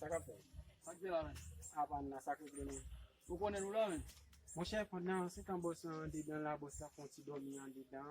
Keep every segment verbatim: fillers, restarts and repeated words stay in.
Sa k ap fèt? Sa k fè la, men? Apa n la, sa k regle menm? Ou konnen nou la, men? Monchè, pandan se tan bòs la andedan la, bòs la fè yon ti dòmi andedan.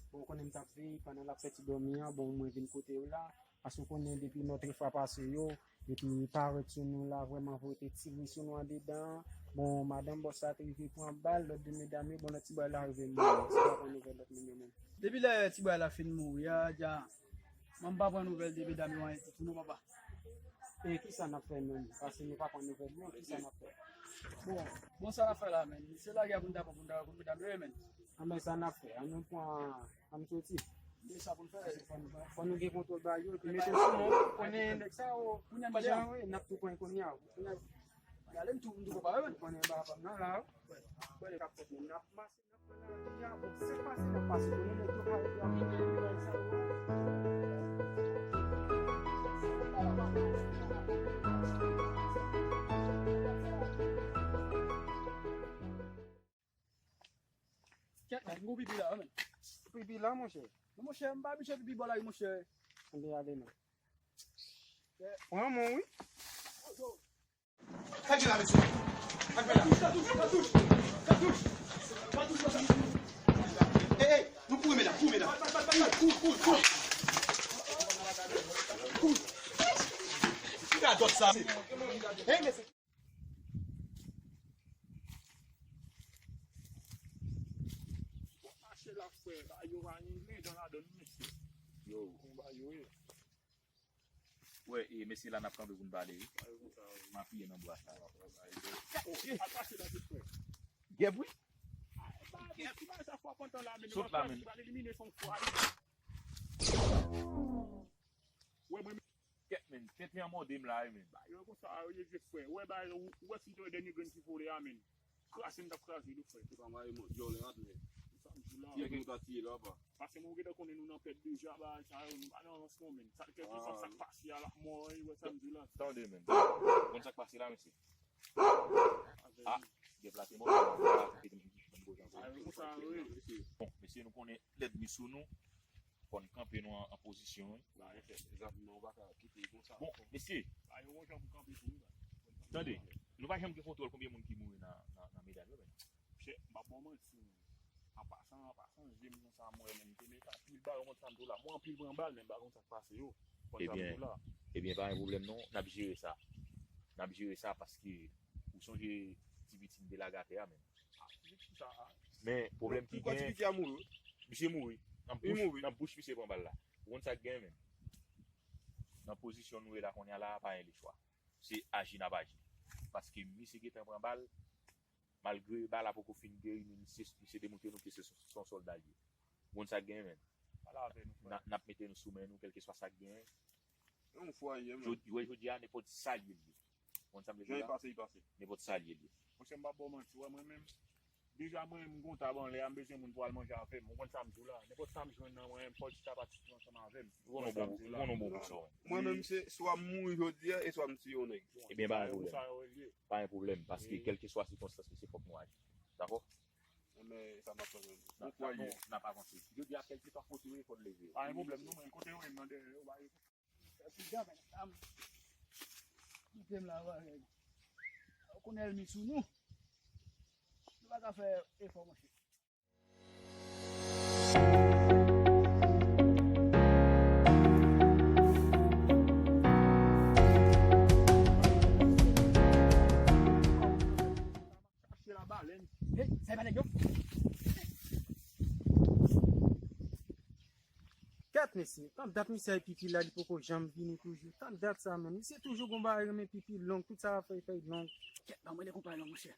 Bon, ou konnen m t ap veye, pandan l ap fè ti dòmi an, bon, mwen vin kote w la. Paske ou konnen depi nòt refwa pase yo, epi parèt sou nou la, vrèman voye ti bri sou nou andedan. Bon, madanm bòs la te rive pran bal, lòt de medam yo, bon, lòt ti bòy la rive mouri. Si w pa pran nouvèl lòt moun yo menm. Depi lè ti bòy la fin mouri a, dja, mwen m pa pran nouvèl de medam yo anyen ditou non, papa. E kisa n ap fè menm? Paske nou pa pran nouvèl yo, kisa n ap fè? Bon, bon, sa n ap fè la, men? Se lagè pou n ta pran pou n ta konn medam yo ye, men. Anben, sa n ap fè? Ann nou pran, ann soti. Men sa pou n fè. Fò n, fò nou gen kontwòl ba yo, epi mete sou mwen, konnen nèg sa yo, kounye a, kijan yo ye, n ap tou pran kounye a. Kounye a, gade m tou, m tou konpare, men. Konnen ba fòm nan la, wi. Wè, wè, k ap fèt, men n ap mache. Kèt, men, m gon pipi la, men. Pipi la, monchè? Non, monchè, m pa abitye pipi bò la, wi, monchè. Ann ale, men. Pran mwen, wi. Gade la, mesye. Gade la. Ey, ey, nou kouri, medam, kouri, medam. Kouri, kouri, kouri. Kouri. Ki radòt sa? Ey, mesye. Mache la, frè, ba yo pa gen gridan ladan, mesye. Yo. Konba yo ye. Wè, e, mesye la n ap kanpe pou n pale, wi. M apiye nan bwa sa. Gèp, wi. Sot la, men. Kèt, men, tenten an mòde m la, wi, men. Ba yo konsa, yo ye vye frè. Wè, ba yo, ou wè si te wè dènye grenn ki vole a, men. Kraze m t ap kraze l wi, frè. Ou ta mare mò dyòl e antre. Sa m di w la. Tiye ki nou ta tiye la, pa. Paske mwen gentan konnen nou nan pèd deja, bagay sa yo, nou pa nan avansman, men. Sa, kèlkeswa sa k pase a, l ap mò, wi, wè sa m di w la. Tande, men. Konn sa k pase la, mesye? Ah, gèp la te mò. Bon, mesye, nou konnen lènmi sou nou. Fò n kanpe nou an, an pozisyon, wi. Ba, efè, egzakteman, ou pa ka kite l konsa. Bon, mesye. Ba, yo gon jan pou kanpe tou, wi, ba. Tande, nou pa janm gen kontwòl konbyen moun ki mouri nan, nan, nan medam yo, men. Monchè, m p ap ba w manti, men. An pasan, an pasan, je m konsa, m wè, men, m te mete anpil bayon, konn sa m di w la. Mwen anpil pran bal, men m pa konn sa k pase yo. Konn sa m di w la. Ebyen, ebyen, pa gen pwoblèm, non. N ap jere sa. N ap jere sa paske ou sonje ti piti m te lage atè a, men. Men pwoblèm ki genyen, misye mouri. Nan bouch, nan bouch misye pran bal la. Ou konn sa k genyen menm? Nan pozisyon nou ye la kounye a la, pa gen lechwa. Se aji n ap aji. Paske misye gentan pran bal, malgre bal la poko fin geri, men misye, misye demontre nou ke se, se yon sòlda l ye. Ou konn sa k genyen menm? N a, n ap mete nou sou men nou, kèlkeswa sa k genyen. Yon fwa ye, men. Jodi, wè, jodi a, nenpòt sa l ye, l ye. Konn sa m vle di la? Jan l pase, l pase. Nenpòt sa l ye, l ye. Monchè, m p ap ba w manti, wè, mwen menm, deja mwen menm, m gon tab anlè a, m bezwen moun pou al manje avè m. Ou konn sa m di w la? Nenpòt sa m jwenn nan mwen, m fò l chita pa ti tou ansanm avè m. Ou konn yon bon, ou konn yon bon bouson. Mwen menm, se swa m mouri jodi a, e swa m tiye yon nèg. Ebyen, pa gen pwoblèm. Pa gen pwoblèm, paske kèlkeswa sikonstans, mesye, fòk nou aji. Dakò? Men sa m ap fè menm. Bon kouraj. N ap avanse. Jodi a, kèlkeswa kote w ye, fò n leve. Pa gen pwoblèm, non, men kote w ye, m nan dèyè yo, ba yo. Epi, dam, dam. Kite m la, ba, nèg. Ou konnen ènmi sou nou. Nou pa ka fè efò, monchè. Chache labalèn. Hey, sa e pa nèg yo? Kèt, mesye, tann dat misye ap pipi la, li poko janm vini toujou. Tann dat sa, menm. Misye toujou gon bagay renmen pipi long, tout sa l ap fè, fè long. Kèt, ban mwen de konpa yo, monchè.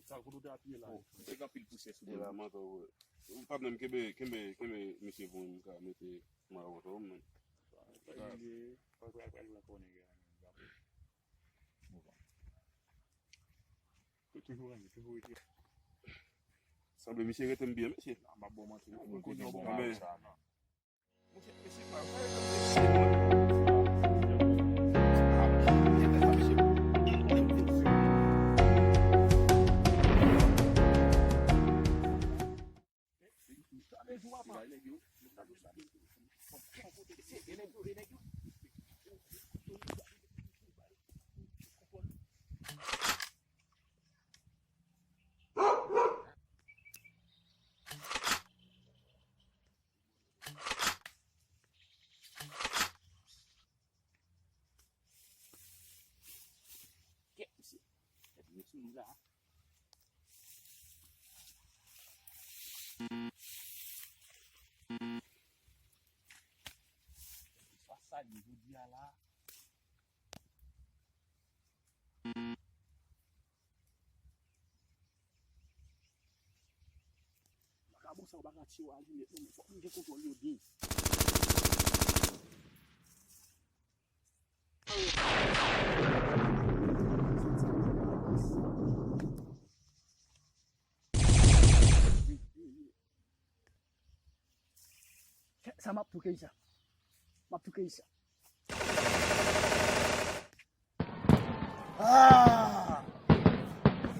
Sa kote w te apiye la. Bon, se gen anpil pousyè sou do. E la, manto, patnè m, kenbe, kenbe, kenbe misye pou m ka mete mawon tou, men. Sa li ye, pa pral pral nan kò nèg la, men. Yo toujou renmen, toujou rete. Sanble misye rete m byen, mesye. A, m ap ba w manti, non. Mwen konnen w bon moun sa, non. Monchè, mesye pa vre. Kèt, mesye. Kèt, mesye, nou la. Sa, sa, jodi a la. Vakabon sa yo pa ka tire w a linèt non, men fòk nou gen kontwòl yo byen. Sa m ap touke sa. M ap touke sa. Ah!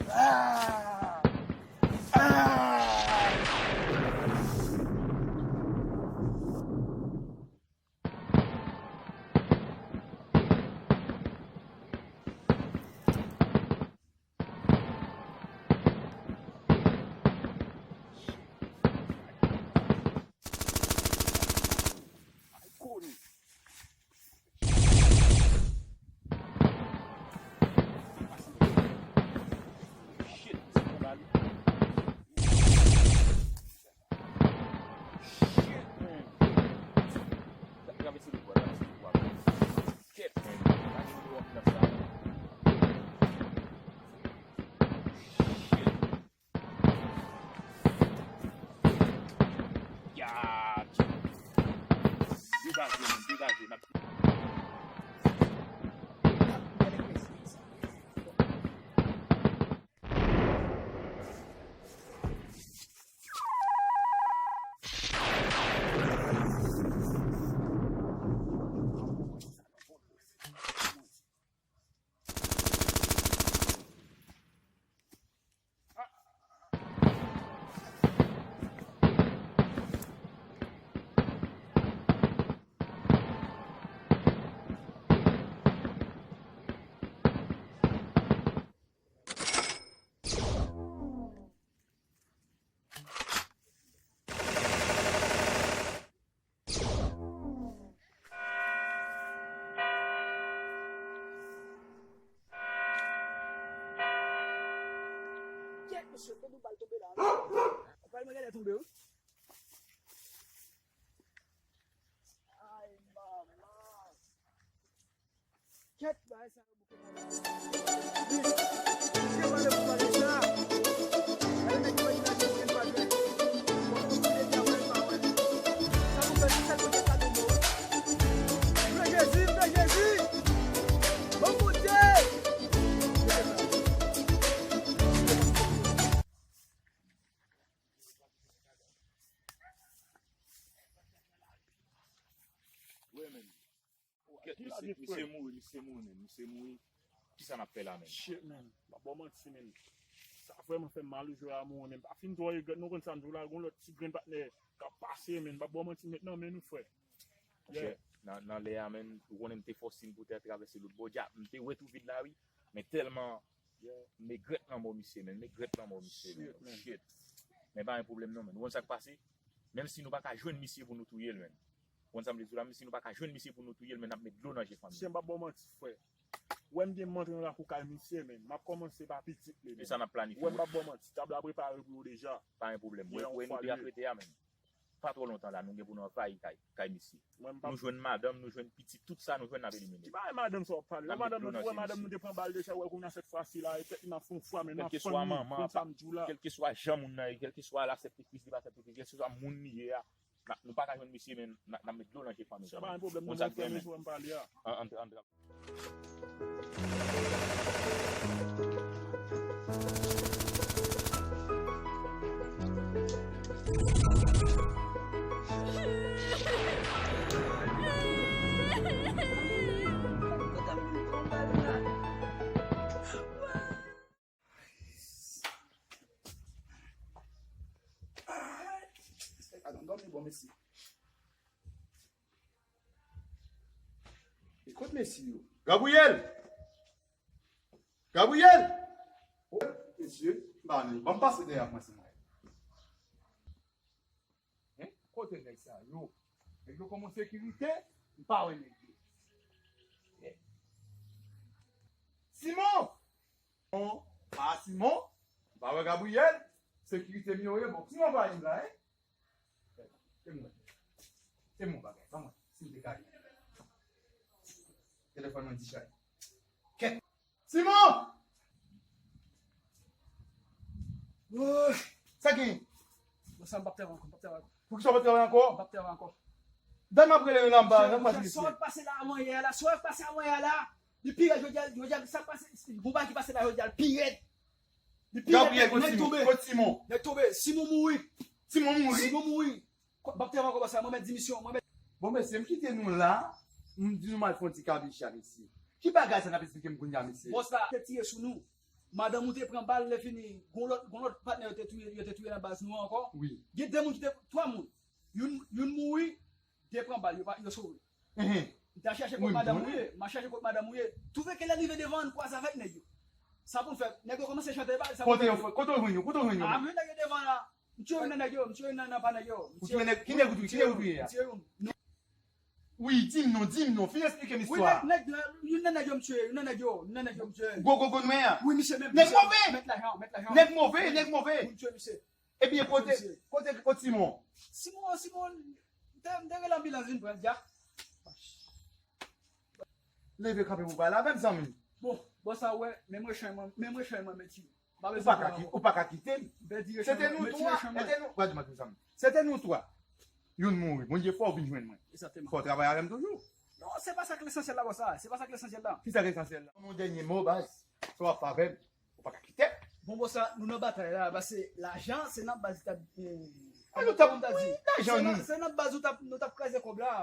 Ah! Ah! Shit, man. Sa travèse lòt bò, travèse lòt bò. Kèt, man. Pa gen moun wòk nan sa, non. Shit. Ya, tchè. Degaje, man, degaje. N ap Kèt, mesye, tande yon bal tonbe la, wi. Yon bal mwen genlè tonbe, wi. Ay, manman. Kèt, bagay sa yo bouke. Wi, men. Kèt, misye, misye mouri, misye mouri, men, misye mouri. Kisa n ap fè la, men? Shit, man. M pa ba w manti, men. Sa vrèman fè m mal, wi, jwe a mouri, men. M pa fin twò regrèt, non, konn sa m di w la, gon lòt ti grenn patnè k ap pase, men. M pa ba w manti, m met nan men nou, frè. Monchè, nan, nan lè a, men, ou konnen m te fòse m pou te travèse lòt bò. Dja, m te wè tou vid la, wi. Men tèlman, m regrèt lanmò misye, men. M regrèt lanmò misye, men. Shit, man. Shit. Men pa gen pwoblèm, non, men. Ou konn sa k pase? Menm si nou pa ka jwenn misye pou nou touye l, men. Ou konn sa m vle di w la, menm si nou pa ka jwenn misye pou nou touye l, men n ap met dlo nan je fanmi. Mesye, m p ap ba w manti, frè. Ou wè m gen m antre nan lakou kay misye, men. M ap kòmanse pa pitit li, men. E sa n ap planifye. Ou wè m p ap ba w manti, tab la prepare pou yo deja. Pa gen pwoblèm. Ou wè nou de ap rete a, men. pa twò lontan la, nou gen pou nou anvayi kay, kay misye. Nou jwenn madanm, nou jwenn pitit, tout sa nou jwenn n ap elimine. Ki bagay madanm sa w ap pale? Madanm nou, wè madanm nou te pran bal deja, wè kounye a sèt fwa si la, e tèt li nan fon fwa, men nan fanmi, konn sa m di w la. Kèlkeswa jan moun nan ye, kèlkeswa l ap sakrifye, li pa sakrifye, kèlkeswa moun li ye a, n ap, nou pa ka jwenn misye, men n ap, n ap met dlo nan je fanmi. Sa pa yon pwoblèm, non, mwen fèmen sou wè m pale a. An, an, an, Ay, espè pa nan dòmi bon mesye. E kot mesye yo? Gabriyèl! Gabriyèl! O, mesye, m pa wè nèg. Ban m pase dèyè ak mwen si mwen. Hein? Kote nèg sa yo? Nèg yo kòman sekirite? M pa wè nèg yo. Simon! Bon, pa Simon, m pa wè Gabriyèl, sekirite m yo ye, bon, Simon pa vin la, hein? Se mwen. Se mwen bagay, ban mwen, si m te ka ye. Telefòn mwen discharge. Kèt! Simon! Woy! Sa gen? Bon, sa m p ap travay ankò, m p ap travay ankò. Poukisa w p ap travay ankò? M p ap travay ankò. Dan m ap rele yo nan anba, nan pase mesye. Sa w pase la avanyè a la, sa w pase avanyè a la. Li pi rèd jodi a, jodi a, sa k pase, bon bagay ki pase la jodi a, li pi rèd. Li pi rèd, nèg tonbe. Kot Simon? Nèg tonbe, Simon mouri. Simon mouri? Simon mouri. M ap travay ankò, sa, mwen mèt dimisyon, mwen mèt. Bon, mesye, m kite nou la, m di nou m al fè yon ti kabicha, mesye. Ki bagay sa n ap esplike m kounye a, mesye? Bòs la te tire sou nou. Madanm ou te pran bal, lè fini, gon lòt, gon lòt patnè yo te touye, yo te touye nan baz nou an ankò. Wi. Gen de moun ki te, twa moun. Youn, youn mouri, de pran bal, yo pa, yo sove. Mhm. M t al chache kot madanm ou ye, m al chache kot madanm ou ye. Twouve ke lè l rive devan an, n kwaze avèk nèg yo. Sa pou n fè, nèg yo kòmanse chante bal, sa pou n fè. Kote yo, kote w jwenn yo, kote w jwenn yo? A, m jwenn nèg yo devan la. M tiye youn nan nèg yo, m tiye youn nan patnè yo. Ou tiye nèg, ki nèg ou tiye, ki nèg ou tiye a? M tiye youn. Wi, di m non, di m non, fin esplike m istwa a. Wi, nèg, nèg, youn nan nèg yo m tiye, youn nan nèg yo, youn nan nèg yo m tiye. Gwo, gwo, gwo nwen an? Wi, misye menm. Nèg move! Mèt lajan, mèt lajan. Nèg move, nèg move. Wi, m tiye misye. Ebyen, kote, kote, kote Simon? Simon, Simon, m te, m te rele anbilans vin pran l, dyak. Leve kanpe pou pale avè m, zanmi. Bon, bòs la, wè, menm rechanj mwen, menm rechanj mwen, mèt yo. Ou pa ka ki-, ou pa ka kite m. Se te nou twa, se te nou, gad mwen, zanmi. Se te nou twa. Youn mouri. Bondye fè w vin jwenn mwen. Egzakteman. Fò w travay avè m toujou. Non, se pa sa k lesansyèl la, bòs la. Se pa sa k lesansyèl la. Ki sa k lesansyèl la? Yon dènye mo, baz. Sa w ap fè avè m? Ou pa ka kite m. Bon, bòs la, nou nan batay la, paske lajan, se nan baz li t ap, eh, kòman m ta di? Lajan nou. Se nan, se nan baz nou t ap, nou t ap kraze kòb la.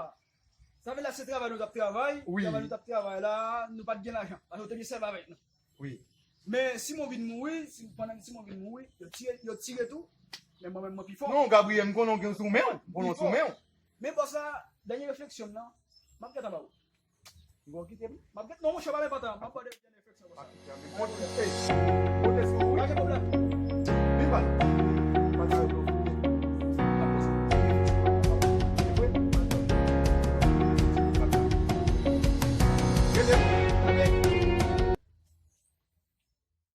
Sa vle di se travay nou t ap travay, travay nou t ap travay la, nou pa t gen lajan. Paske yo te byen sèvi avèk nou. Wi. Men Simon vin mouri, si, pandan Simon vin mouri, yo tire, yo tire tou. Men mwen menm, mwen pi fò. Non, Gabriyèl, m konnen w gen sou men w. M konnen w sou men w. Men bòs la, dènye refleksyon m nan, m ap gentan ba w. Ou kite m? M ap gentan, non, monchè, pa enpòtan. M ap ba w dènye refleksyon, bòs la.